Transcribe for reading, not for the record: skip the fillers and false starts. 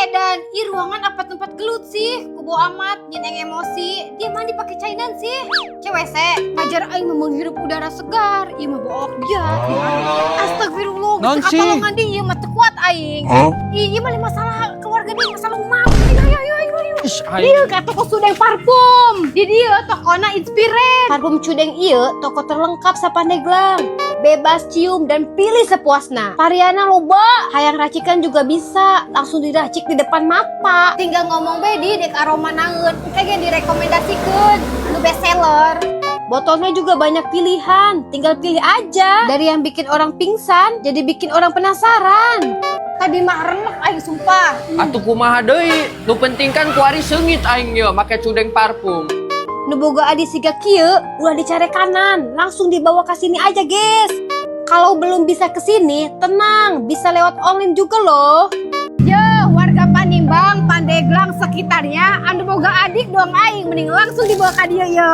Edan, ih, ruangan apa tempat gelut sih? Kubo amat, nyien aing emosi. Dia mandi pakai cainan sih. CWC, ngajar aing mah menghirup udara segar. Ieu mah book dia. Astagfirullah, Naon geus sih? Katolongan di ieu mah teu kuat aing. Ih, ieu mah masalah keluarga dia, masalah umat. Ayo, ayo, ayo, ayo. Ih, aing. Iya, ka toko Sudeng Parfum. Di dieu tokona inspired. Parfum Cudeng ieu toko terlengkap sa-Pandeglang. Bebas cium dan pilih sepuasna. Variana loba, hayang racikan juga bisa, langsung diracik di depan mata. Tinggal ngomong be di dek aroma naon, engke ge direkomendasikeun. Anu best seller. Botolnya juga banyak pilihan, tinggal pilih aja. Dari yang bikin orang pingsan, jadi bikin orang penasaran. Tadi mah renek aing, sumpah. Atuh kumaha deui? Nu penting kan kuari seungit aing ye make Cudeng Parfum. Nu boga adi siga kieu ulah dicarekanan, langsung dibawa ke sini aja, guys. Kalau belum bisa ke sini, tenang, bisa lewat online juga loh. Yo, warga Panimbang, Pandeglang sekitarnya, anu boga adik dong aing, mending langsung dibawa ke dia yo.